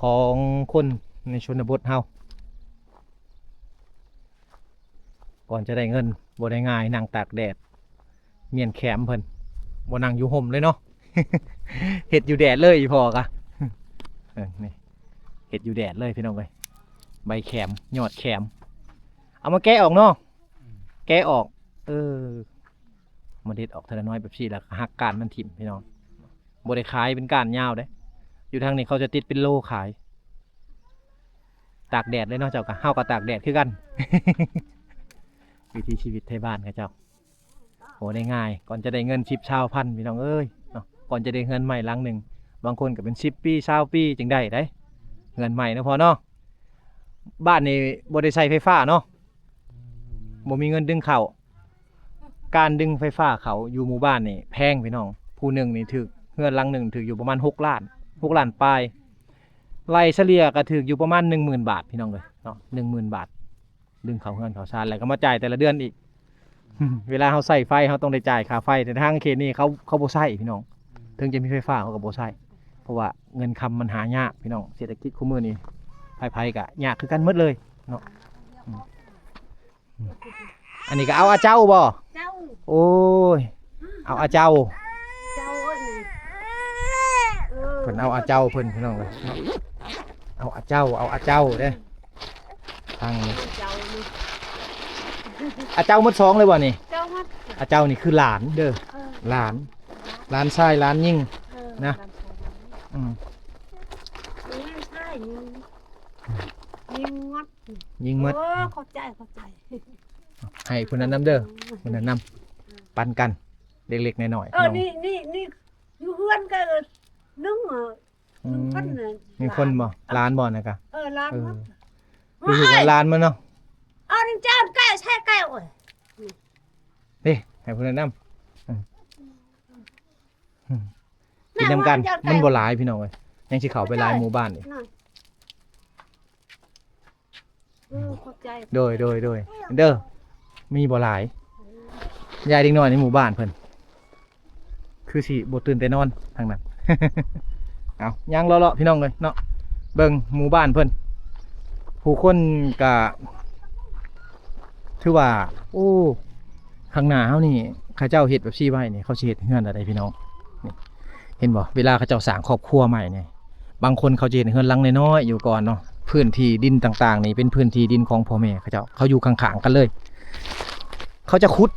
ຂອງຄົນໃນຊົນນະບົດເຮົາ ກ່ອນຈະໄດ້ເງິນບໍ່ໄດ້ງ່າຍ ນັ່ງຕາກແດດ ມ້ຽນແຂມເພິ່ນ ບໍ່ນັ່ງຢູ່ຮົ່ມເລີຍເນາະ ເຮັດຢູ່ແດດເລີຍອີ່ພໍ່ກະ ເອີ ນີ້ ເຮັດຢູ່ແດດເລີຍພີ່ນ້ອງເອີຍ ໃບແຂມ ຍອດແຂມ ເອົາມາແກະອອກເນາະ ແກະອອກ ເອີ ມາເດັດອອກເທື່ອລະໜ້ອຍແບບຊີ້ ແລ້ວກະຫັກກ້ານມັນຖິ້ມພີ່ນ້ອງ. ບໍ່ໄດ້ຂາຍເປັນກ້ານຍາວເດ້ ຢູ່ທາງນີ້ເຂົາຈະຕິດເປັນໂລຂາຍ ຕາກແດດເລີຍເນາະ. ເຈົ້າກະ ເຮົາກະຕາກແດດຄືກັນ ວິຖີຊີວິດໄທບ້ານເຂົາເຈົ້າ ໂຫ ໄດ້ງ່າຍ ກ່ອນຈະໄດ້ເງິນສິບຊາວພັນພີ່ນ້ອງເອີຍເນາະ ກ່ອນຈະໄດ້ເຮືອນໃໝ່ຫຼັງໜຶ່ງ ບາງຄົນກະເປັນສິບປີຊາວປີຈຶ່ງໄດ້ໄດ໋ ເຮືອນໃໝ່ເນາະພໍ່ເນາະ. ບ້ານນີ້ບໍ່ໄດ້ໃຊ້ໄຟຟ້າເນາະ ບໍ່ມີເງິນດຶງເຂົ້າ ການດຶງໄຟຟ້າເຂົ້າຢູ່ໝູ່ບ້ານນີ້ແພງພີ່ນ້ອງ ຜູ້ໜຶ່ງນີ້ຖືກ ເຮືອນຫຼັງໜຶ່ງຖືກຢູ່ປະມານຫົກລ້ານ ຫົກລ້ານປາຍ ໄລ່ສະເລ່ຍກະຖືກຢູ່ປະມານໜຶ່ງໝື່ນບາດພີ່ນ້ອງເອີຍເນາະ ໜຶ່ງໝື່ນບາດ ດຶງເຂົ້າເຮືອນເຂົ້າຊານ ແລ້ວກະມາຈ່າຍແຕ່ລະເດືອນອີກ ເວລາເຮົາໃຊ້ໄຟເຮົາຕ້ອງໄດ້ຈ່າຍຄ່າໄຟ ແຕ່ທາງເຂດນີ້ເຂົາ ເຂົາບໍ່ໃຊ້ພີ່ນ້ອງ ເຖິງຈະມີໄຟຟ້າເຂົາກະບໍ່ໃຊ້ ເພາະວ່າເງິນຄຳມັນຫາຍາກພີ່ນ້ອງ ເສດຖະກິດຄູ່ມື້ນີ້ໃຜໆກະຍາກຄືກັນໝົດເລີຍເນາະ. ອັນນີ້ກະເອົາອາເຈົ້າບໍ່? ເຈົ້າ ໂອ້ຍ ເອົາອາເຈົ້າ ເຈົ້າເອີ້ນ ເອີ ເພິ່ນເອົາອາເຈົ້າເພິ່ນພີ່ນ້ອງເອີຍເນາະ ເອົາອາເຈົ້າ ເອົາອາເຈົ້າເດ້ ທາງນີ້ ເຈົ້ານີ້ ອາເຈົ້າໝົດສອງເລີຍບໍ່ນີ້? ເຈົ້າໝົດ ອາເຈົ້ານີ້ຄືຫຼານເດີ ເອີ ຫຼານ ຫຼານຊາຍຫຼານຍິງ ເອີ ນະ ຫຼານຊາຍ ອືມ ຍິງຊາຍຍິງ ຍິງໝົດ ຍິງໝົດ ໂອ້ ຂອບໃຈ ຂອບໃຈ ໃຫ້ຜູ້ນັ້ນນຳເດີ ຜູ້ນັ້ນນຳ ປັນກັນເລັກໆນ້ອຍໆ ເອີ ພີ່ນ້ອງ ນີ້ ນີ້ ນີ້ ຢູ່ເຮືອນກະໜຶ່ງ ອືມ ໜຶ່ງຄົນ ໜຶ່ງຄົນບໍ່? ຫຼານບໍ່ນະກະ ເອີ ຫຼານ ເອີ ໝົດ ຄືຢູ່ກັບຫຼານມັນເນາະ ເອົານີ້ຈານແກ້ວ ໃສ່ແກ້ວ ໂອ້ຍ ເດ້ ໃຫ້ຜູ້ນັ້ນນຳ ອືມ ກິນນຳກັນ ມັນບໍ່ຫຼາຍພີ່ນ້ອງເອີຍ ຍັງຊິເຂົ້າໄປຫຼາຍໝູ່ບ້ານອີກ ເອີ ຂອບໃຈ ໂດຍ ໂດຍ ໂດຍ ເດີ ມີບໍ່ຫຼາຍ ຢາຍເດັກນ້ອຍໃນໝູ່ບ້ານເພິ່ນ ຄືຊິບໍ່ຕື່ນແຕ່ນອນທາງນັ້ນ ເອົາ ຍ່າງເລາະໆ ພີ່ນ້ອງເອີຍເນາະ ເບິ່ງໝູ່ບ້ານເພິ່ນ ຜູ້ຄົນກະຖືວ່າ ໂອ້ ຂ້າງໜ້າເຮົານີ້ ເຂົາເຈົ້າເຮັດແບບຊີ້ໄວ້ນີ້ ເຂົາຊິເຮັດເຮືອນແນວໃດພີ່ນ້ອງ ນີ້ ເຫັນບໍ່? ເວລາເຂົາເຈົ້າສ້າງຄອບຄົວໃໝ່ນີ້ ບາງຄົນເຂົາຈະເຮັດເຮືອນຫຼັງນ້ອຍໆຢູ່ກ່ອນເນາະ ພື້ນທີ່ດິນຕ່າງໆນີ້ເປັນພື້ນທີ່ດິນຂອງພໍ່ແມ່ເຂົາເຈົ້າ ເຂົາຢູ່ຂ້າງໆກັນເລີຍ ເຂົາຈະຂຸດ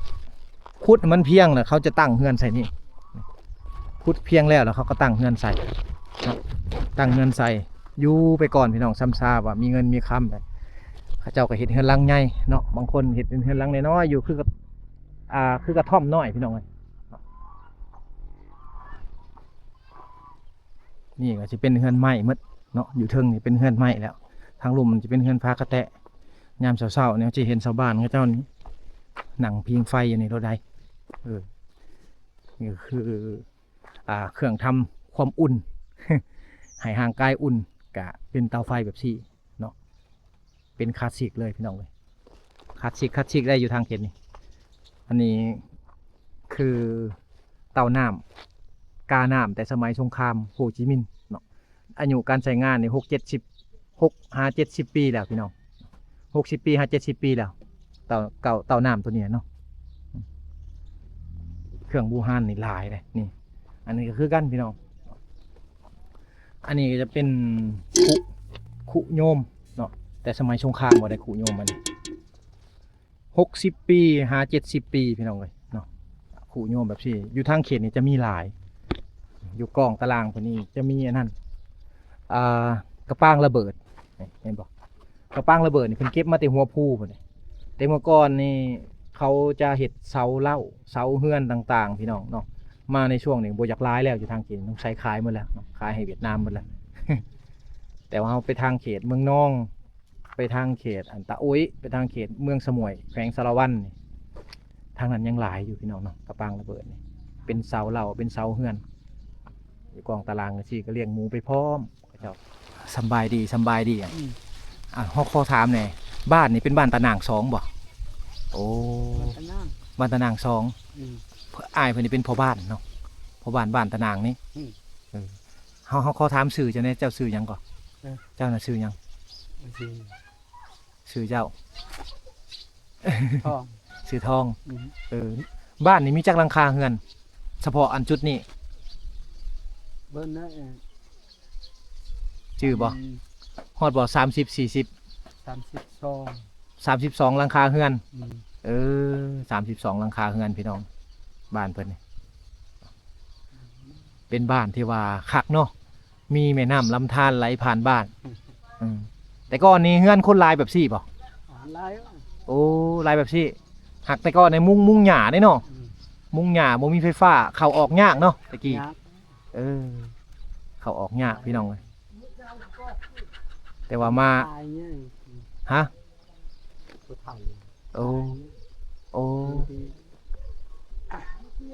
ຂຸດໃຫ້ມັນພຽງ ແລ້ວເຂົາຈະຕັ້ງເຮືອນໃສ່ນີ້ ຂຸດພຽງແລ້ວ ແລ້ວເຂົາກະຕັ້ງເຮືອນໃສ່ເນາະ ຕັ້ງເຮືອນໃສ່ ຢູ່ໄປກ່ອນພີ່ນ້ອງ ຊຳຊາວ່າມີເງິນມີຄຳ ເຂົາເຈົ້າກະເຮັດເຮືອນຫຼັງໃຫຍ່ເນາະ ບາງຄົນເຮັດເປັນເຮືອນຫຼັງນ້ອຍໆຢູ່ ຄືກັບ ອ່າ ຄືກະທ່ອມນ້ອຍພີ່ນ້ອງເອີຍ ນີ້ກະຊິເປັນເຮືອນໄມ້ໝົດເນາະ ຢູ່ເທິງນີ້ເປັນເຮືອນໄມ້ແລ້ວ ທາງລຸ່ມມັນຈະເປັນເຮືອນຝາກະແຕະ ຍາມເຊົ້າໆນີ້ຊິເຫັນຊາວບ້ານເຂົາເຈົ້ານີ້ ນັ່ງຜິງໄຟຢູ່ນີ້ໂລດໃດ ເອີ ນີ້ກະຄື ອ່າ ເຄື່ອງທຳຄວາມອຸ່ນ ໃຫ້ຮ່າງກາຍອຸ່ນ ກະເປັນເຕົາໄຟແບບຊີ້ເນາະ ເປັນຄລາສສິກເລີຍພີ່ນ້ອງເອີຍ ຄລາສສິກ ຄລາສສິກໄດ້ຢູ່ທາງເຂດນີ້ ອັນນີ້ຄືເຕົານ້ຳ ການ້ຳແຕ່ສະໄໝສົງຄາມໂຮຈິມິນເນາະ. ອາຍຸການໃຊ້ງານນີ້ ຫົກ ເຈັດສິບ ຫົກຫາເຈັດສິບປີແລ້ວພີ່ນ້ອງ, ຫົກສິບປີຫາເຈັດສິບປີແລ້ວ ເຕົ້າ ເຕົ້າ ເຕົ້ານ້ຳໂຕນີ້ເນາະ. ເຄື່ອງບູຮານນີ້ຫຼາຍເດ້ນີ້. ອັນນີ້ກໍຄືກັນພີ່ນ້ອງ, ອັນນີ້ກໍຈະເປັນຄຸ ຄຸໂຍມເນາະ, ແຕ່ສະໄໝສົງຄາມບໍ່ໄດ້ຄຸໂຍມອັນນີ້. ຫົກສິບປີຫາເຈັດສິບປີພີ່ນ້ອງເອີຍເນາະ. ຄຸໂຍມແບບຊີ້ ຢູ່ທາງເຂດນີ້ຈະມີຫຼາຍ, ຢູ່ກ້ອງຕາລ່າງພຸ້ນນີ້ຈະມີອັນນັ້ນ ອ່າ ກະປາງລະເບີດ ນີ້ເຫັນບໍ່? ກະປາງລະເບີດນີ້ເພິ່ນເກັບມາແຕ່ຫົວພູພຸ້ນເດ້. ແຕ່ເມື່ອກ່ອນນີ້ເຂົາຈະເຮັດເສົາເລົ້າ ເສົາເຮືອນຕ່າງໆ ພີ່ນ້ອງເນາະ. ມາໃນຊ່ວງນີ້ບໍ່ຢາກຫຼາຍແລ້ວ, ຢູ່ທາງເຂດສົງໄສຂາຍໝົດແລ້ວເນາະ, ຂາຍໃຫ້ຫວຽດນາມໝົດແລ້ວ. ແຕ່ວ່າເຮົາໄປທາງເຂດເມືອງນອງ ໄປທາງເຂດອັນຕາໂອ້ຍ ໄປທາງເຂດເມືອງສະໝ້ວຍ ແຂວງສາລະວັນນີ້ ທາງນັ້ນຍັງຫຼາຍຢູ່ພີ່ນ້ອງເນາະ. ກະປາງລະເບີດນີ້ ເປັນເສົາເລົ້າ ເປັນເສົາເຮືອນ ຢູ່ກ້ອງຕາລ່າງຈັ່ງຊີ້ ກໍລ້ຽງໝູໄປພ້ອມເຂົາເຈົ້າ. ສຳບາຍດີ ສຳບາຍດີ. ອືມ ອ່າ ຂໍ ຂໍຖາມແດ່, ບ້ານນີ້ເປັນບ້ານຕານາງສອງບໍ່? ໂອ້ ບ້ານຕານາງ ບ້ານຕານາງສອງ. ອືມ ອ້າຍເພິ່ນນີ້ເປັນພໍ່ບ້ານເນາະ, ພໍ່ບ້ານ ບ້ານຕານາງນີ້. ອືມ ເອີ ເຮົາ ເຮົາຂໍຖາມຊື່ເຈົ້າແດ່, ເຈົ້າຊື່ຫຍັງກໍ? ເອີ ເຈົ້ານະຊື່ຫຍັງ? ຊື່ ຊື່ເຈົ້າ? ທອງ ຊື່ທອງ. ອືມ ເອີ ບ້ານນີ້ມີຈັກຫຼັງຄາເຮືອນ ສະເພາະອັນຈຸດນີ້? ເບິ່ງນະ ເອີ ຈື່ບໍ່? ອືມ ຮອດບໍ່? ສາມສິບ ສີ່ສິບ? ສາມສິບສອງ ສາມສິບສອງຫຼັງຄາເຮືອນ. ອືມ ເອີ ສາມສິບສອງຫຼັງຄາເຮືອນພີ່ນ້ອງ. ບ້ານເພິ່ນນີ້ເປັນບ້ານທີ່ວ່າຄັກເນາະ, ມີແມ່ນ້ຳລຳທານໄຫຼຜ່ານບ້ານ. ອືມ ແຕ່ກ່ອນນີ້ເຮືອນຄົນຫຼາຍແບບຊີ້ບໍ່? ຫຼາຍ. ໂອ້ ຫຼາຍແບບຊີ້. ຫາກແຕ່ກ່ອນໃນມຸງ ມຸງຫຍ້າເດ້ເນາະ. ອືມ ມຸງຫຍ້າ ບໍ່ມີໄຟຟ້າ, ເຂົ້າອອກຍາກເນາະ ແຕ່ກີ້. ຍາກ. ເອີ ເຂົ້າອອກຍາກພີ່ນ້ອງເອີຍ. ແຕ່ວ່າມາ ຕາຍເລີຍ. ຮະ? ຜູ້ເຖົ້າ. ໂອ້ ໂອ້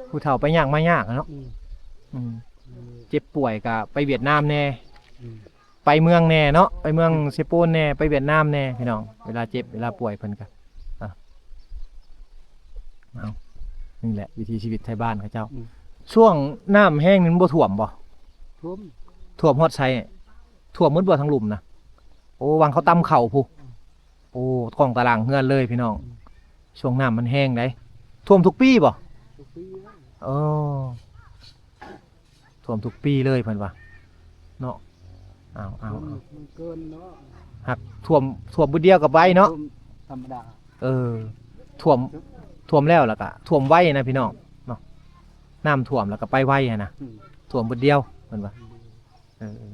ຜູ້ເຖົ້າໄປຍາກມາຍາກເນາະ. ອືມ ອືມ ອືມ ເຈັບປ່ວຍກໍໄປຫວຽດນາມແດ່. ອືມ ໄປເມືອງແດ່ເນາະ, ໄປເມືອງເຊໂປນແດ່ ໄປຫວຽດນາມແດ່ພີ່ນ້ອງ. ເວລາເຈັບເວລາປ່ວຍເພິ່ນກໍ ອ່ະ ເອົາ ນີ້ແຫຼະວິຖີຊີວິດໄທບ້ານເຂົາເຈົ້າ. ອືມ ຊ່ວງນ້ຳແຮງນີ້ມັນບໍ່ຖ້ວມບໍ່? ຖ້ວມ. ຖ້ວມຮອດໃສ? ຖ້ວມໝົດບໍ່ທາງລຸ່ມນະ? ໂອ້ ຫວ່າງເຂົາຕຳເຂົ້າພຸ້ນ. ໂອ້ ກ້ອງຕາລ່າງເຮືອນເລີຍພີ່ນ້ອງ. ອືມ ຊ່ວງນ້ຳມັນແຮງໃດ໋. ຖ້ວມທຸກປີບໍ່? ທຸກປີ. ເອີ ຖ້ວມທຸກປີເລີຍເພິ່ນວ່າເນາະ. ເອົາ ເອົາ ມັນເກີນເນາະ. ຫາກຖ້ວມ ຖ້ວມບຶດດຽວກໍໄປເນາະ. ຖ້ວມທຳມະດາ. ເອີ ຖ້ວມ ຖ້ວມແລ້ວ ແລ້ວກໍຖ້ວມໄວນະພີ່ນ້ອງເນາະ. ນ້ຳຖ້ວມແລ້ວກໍໄປໄວຫັ້ນນະ. ອືມ ຖ້ວມບຶດດຽວເພິ່ນວ່າ. ອືມ ເອີ ເອີ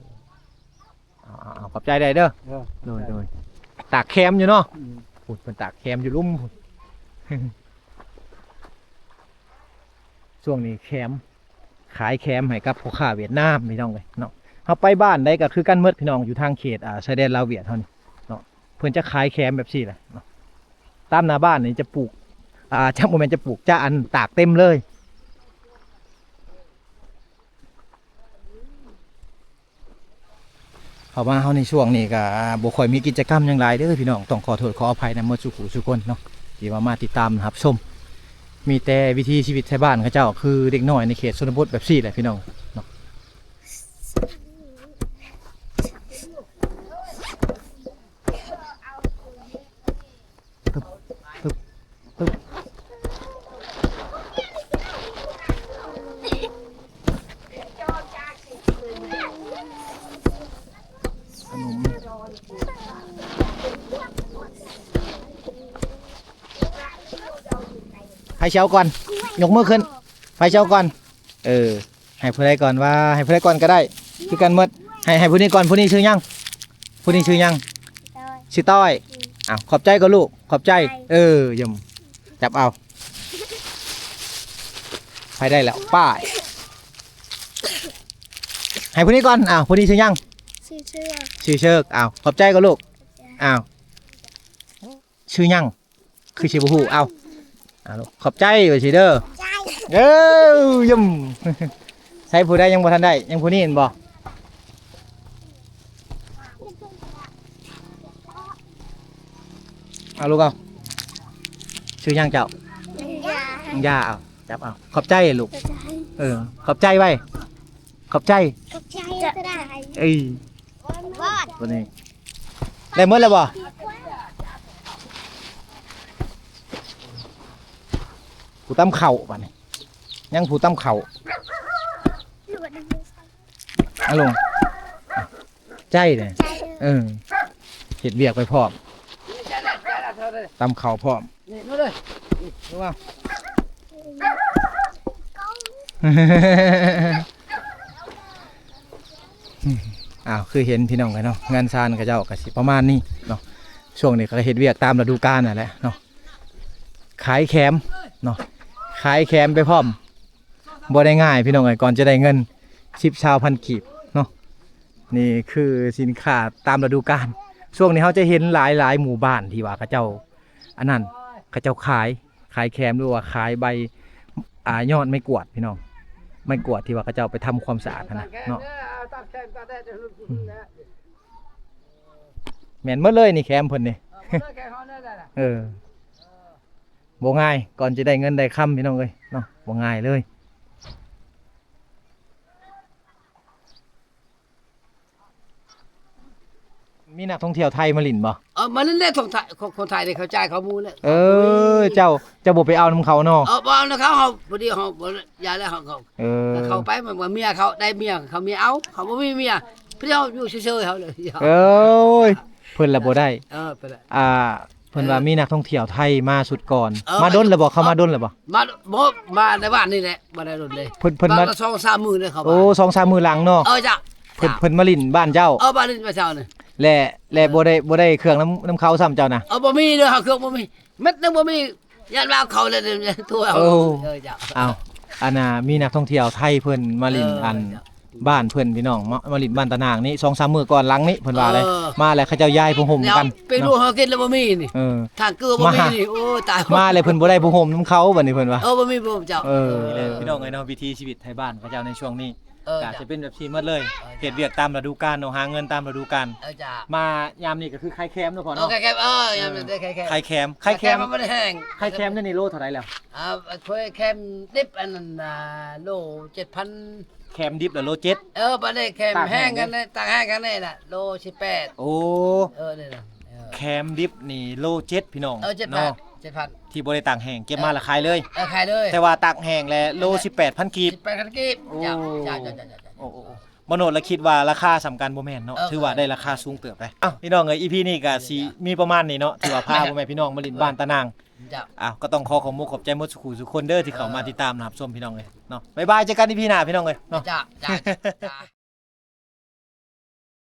ເອົາ ເອົາ ເອົາ ຂອບໃຈໄດ້ເດີ. ເອີ ໂດຍ ໂດຍ. ຕາກແຄມຢູ່ເນາະ. ອືມ ພຸ້ນ ເພິ່ນຕາກແຄມຢູ່ລຸ່ມພຸ້ນ. ຊ່ວງນີ້ແຄມ ຂາຍແຄມໃຫ້ກັບພໍ່ຄ້າຫວຽດນາມພີ່ນ້ອງເອີຍເນາະ. ເຮົາໄປບ້ານໃດກໍຄືກັນໝົດພີ່ນ້ອງ, ຢູ່ທາງເຂດ ອ່າ ຊາຍແດນລາວຫວຽດເຮົານີ້ເນາະ, ເພິ່ນຈະຂາຍແຄມແບບຊີ້ແຫຼະເນາະ. ຕາມໜ້າບ້ານນີ້ຈະປູກ ອ່າ ຈະ ບໍ່ແມ່ນຈະປູກ ຈະອັນຕາກເຕັມເລີຍ. ເຂົ້າມາເຮົາໃນຊ່ວງນີ້ກໍບໍ່ຄ່ອຍມີກິດຈະກຳຫຍັງຫຼາຍເດີພີ່ນ້ອງ, ຕ້ອງຂໍໂທດຂໍອະໄພນຳໝົດສູ່ຜູ້ສູ່ຄົນເນາະ ທີ່ວ່າມາຕິດຕາມຮັບຊົມ. ມີແຕ່ວິຖີຊີວິດໄທບ້ານເຂົາເຈົ້າ ຄືເດັກນ້ອຍໃນເຂດຊົນນະບົດແບບຊີ້ແຫຼະພີ່ນ້ອງເນາະ. ປຶບ ປຶບ ປຶບ ຂະໜົມ ໃຜຊິເອົາກ່ອນ? ຍົກມືຂຶ້ນ. ໃຜຊິເອົາກ່ອນ? ເອີ ໃຫ້ຜູ້ໃດກ່ອນວະ? ໃຫ້ຜູ້ໃດກ່ອນກໍໄດ້ ຄືກັນໝົດ. ໃຫ້ ໃຫ້ຜູ້ນີ້ກ່ອນ. ຜູ້ນີ້ຊື່ຫຍັງ? ຜູ້ນີ້ຊື່ຫຍັງ? ຊື່ຕ້ອຍ. ອືມ ອ້າວ ຂອບໃຈກ່ອນລູກ. ຂອບໃຈ. ເອີ ຢ້ຽມ. ຈັບເອົາ. ໃຜໄດ້ແລ້ວ? ປ້າຍ. ໃຫ້ຜູ້ນີ້ກ່ອນ. ອ້າວ ຜູ້ນີ້ຊື່ຫຍັງ? ຊື່ເຊີກ. ຊື່ເຊີກ. ອ້າວ ຂອບໃຈກ່ອນລູກ. ຂອບໃຈ. ອ້າວ ຊື່ຫຍັງ? ຄືຊິບໍ່ຮູ້. ເອົາ ເອົາ ຂອບໃຈວ່າຊິເດີ. ເອີ ຢ້ຽມ. ໃສຜູ້ໃດຍັງບໍ່ທັນໄດ້? ຍັງຜູ້ນີ້ແມ່ນບໍ່? ເອົາລູກເອົາ. ຊື່ຫຍັງເຈົ້າ? ຍາ. ຍາ. ເອົາ ຈັບເອົາ. ຂອບໃຈລູກ. ເອີ ຂອບໃຈໄວ້. ຂອບໃຈ. ຂອບໃຈ. ເອີຍ ບອດ ຕົວນີ້ ໄດ້ໝົດແລ້ວບໍ່? ຜູ້ຕຳເຂົ້າບາດນີ້ ຍັງຜູ້ຕຳເຂົ້າ. ອາລົງ ໃຈເດ້. ເອີ ເຮັດວຽກໄປພ້ອມ ຕຳເຂົ້າພ້ອມ. ນີ້ ມາເລີຍ ນີ້ ມາ. ອ້າວ ຄືເຫັນພີ່ນ້ອງເອີຍເນາະ ເຮືອນຊານເຂົາເຈົ້າກໍຊິປະມານນີ້ເນາະ. ຊ່ວງນີ້ກໍເຮັດວຽກຕາມລະດູການນັ້ນແຫຼະເນາະ ຂາຍແຄມເນາະ ຂາຍແຄມໄປພ້ອມ. ບໍ່ໄດ້ງ່າຍພີ່ນ້ອງເອີຍ ກ່ອນຈະໄດ້ເງິນສິບ ຊາວພັນກີບເນາະ. ນີ້ຄືສິນຄ້າຕາມລະດູການ. ຊ່ວງນີ້ເຮົາຈະເຫັນຫຼາຍໆໝູ່ບ້ານທີ່ວ່າເຂົາເຈົ້າ ອັນນັ້ນ ເຂົາເຈົ້າຂາຍ ຂາຍແຄມ ຫຼືວ່າຂາຍໃບ ອ່າ ຍອດໄມ້ກວາດພີ່ນ້ອງ ໄມ້ກວາດທີ່ວ່າເຂົາເຈົ້າໄປທຳຄວາມສະອາດຫັ້ນນະເນາະ. ອືມ ແມ່ນໝົດເລີຍນີ້ແຄມເພິ່ນນີ້. ເອີ ບໍ່ງ່າຍ ກ່ອນຈະໄດ້ເງິນໄດ້ຄຳພີ່ນ້ອງເອີຍເນາະ ບໍ່ງ່າຍເລີຍ. ມີນັກທ່ອງທ່ຽວໄທມາຫຼິ້ນບໍ່? ເອີ ມາຫຼິ້ນແຫຼະ ທ່ອງໄທ ຄົນ ຄົນໄທນີ້ເຂົາຈ່າຍເຂົາໝູ່ແຫຼະ. ເອີ ເຈົ້າ ເຈົ້າບໍ່ໄປເອົານຳເຂົາເນາະ? ເອີ ບໍ່ເອົານຳເຂົາ ເຮົາ ພໍດີເຮົາ ບໍ່ ຢ່າແລ້ວ ເຮົາ ເຮົາ ເອີ ເຮົາໄປ ມາ ເມຍເຂົາໄດ້ເມຍ ເຂົາເມຍເອົາ ເຂົາບໍ່ມີເມຍ ພໍດີເຮົາຢູ່ເຊີຍໆ ເຮົາເລີຍ. ໂອ້ຍ ເພິ່ນລະບໍ່ໄດ້. ເອີ ເພິ່ນລະ ອ່າ ເພິ່ນວ່າ ເອີ ມີນັກທ່ອງທ່ຽວໄທມາຊຸດກ່ອນ. ເອີ ມາດົນແແລ້ວບໍ່? ເຂົາມາດົນແລ້ວບໍ່? ມາ ບໍ່ ມາໃນວານນີ້ແຫຼະ ບໍ່ໄດ້ດົນເດ້. ເພິ່ນ ເພິ່ນມາ ສອງສາມມື້ເລີຍເຂົາມາ. ໂອ້ ສອງສາມມື້ຫຼັງເນາະ. ເອີ ເຈົ້າ ເພິ່ນ ເພິ່ນມາຫຼິ້ນບ້ານເຈົ້າ. ເອີ ມາຫຼິ້ນບ້ານເຈົ້ານີ້ແຫຼະ ແລະ ເອີ ບໍ່ໄດ້ ບໍ່ໄດ້ເຄື່ອງນຳ ນຳເຂົາຊ້ຳເຈົ້ານະ. ເອີ ບໍ່ມີເດີ ເຮົາເຄື່ອງບໍ່ມີ ເມັດໜຶ່ງບໍ່ມີ ຢ້ານວ່າເຂົາແລ້ວ ໂອ້ ເອີ ເຈົ້າ. ອ້າວ ອັນນ່າ ມີນັກທ່ອງທ່ຽວໄທເພິ່ນມາຫຼິ້ນ ເອີ ອັນ ເຈົ້າ ບ້ານເພິ່ນພີ່ນ້ອງ ມາ ມາຫຼິ້ນບ້ານຕານາງນີ້ ສອງສາມມື້ກ່ອນຫຼັງນີ້ ເພິ່ນວ່າເດ້. ເອີ ມາແລ້ວເຂົາເຈົ້າຢາຍຜ້າຫົ່ມກັນ ເອົາເປັນລູກເຮົາກິນແລ້ວບໍ່ມີນີ້. ເອີ ທາງເກືອບໍ່ມີນີ້. ໂອ້ ຕາຍ ມາແລ້ວເພິ່ນບໍ່ໄດ້ຜ້າຫົ່ມນຳເຂົາ ບັດນີ້ເພິ່ນວ່າ. ເອີ ບໍ່ມີ ບໍ່ ເຈົ້າ. ເອີ ເອີ ພີ່ນ້ອງເອີຍເນາະ ວິຖີຊີວິດໄທບ້ານເຂົາເຈົ້າໃນຊ່ວງນີ້ ເອີ ກໍຈະເປັນແບບນີ້ໝົດເລີຍ. ເອີ ເຈົ້າ ເຮັດວຽກຕາມລະດູການເນາະ ຫາເງິນຕາມລະດູການ. ເອີ ເຈົ້າ. ມາຍາມນີ້ກໍຄືຂາຍແຄມເນາະພໍ່ເນາະ. ເອີ ຂາຍແຄມ ເອີ ຍາມນີ້ຂາຍແຄມ ຂາຍແຄມ ຂາຍແຄມ. ມັນແຫ້ງ ຂາຍແຄມນີ້ໂລເທົ່າໃດແລ້ວ? ອ່າ ຂ້ອຍແຄມດິບອັນນັ້ນ ອ່າ ໂລເຈັດພັນ. ແຄມດິບລະໂລເຈັດ. ເອີ ບາດນີ້ແຄມແຫ້ງກັນ ຕາກແຫ້ງກັນນີ້ລະ ໂລສິບແປດ. ໂອ້ ເອີ ນີ້ນະ ເອີ ແຄມດິບນີ້ໂລເຈັດພີ່ນ້ອງ. ເອີ ເຈັດພັນ ເນາະ ເຈັດພັນ ທີ່ບໍ່ໄດ້ຕາກແຫ້ງ ເກັບມາລະຂາຍເລີຍ. ເອີ ຂາຍເລີຍ ແຕ່ວ່າຕາກແຫ້ງແລ້ວໂລສິບແປດພັນກີບ. ສິບແປດພັນກີບ. ໂອ້ ເຈົ້າ ເຈົ້າ ໂອ້ ໂອ້ ໂອ້ ບໍ່ໂນດລະຄິດວ່າລາຄາສ່ຳກັນບໍ່ແມ່ນເນາະ. ເອີ ຖືວ່າໄດ້ລາຄາສູງເຕີບເດ້. ເອົ້າ ພີ່ນ້ອງເອີຍ ອີພີນີ້ກໍຊິມີປະມານນີ້ເນາະ ຖືວ່າພາພໍ່ແມ່ພີ່ນ້ອງມາຫຼິ້ນບ້ານຕານາງ. ເຈົ້າ. ອ້າວ ກໍຕ້ອງຂໍຂອບມຸກຂອບໃຈໝົດສູ່ຄູ່ສູ່ຄົນເດີ ທີ່ເຂົ້າມາຕິດຕາມຮັບຊົມພີ່ນ້ອງເອີຍເນາະ. ບາຍບາຍ ເຈີກັນອີພີໜ້າພີ່ນ້ອງເອີຍເນາະ. ເຈົ້າ ເຈົ້າ ເຈົ້າ.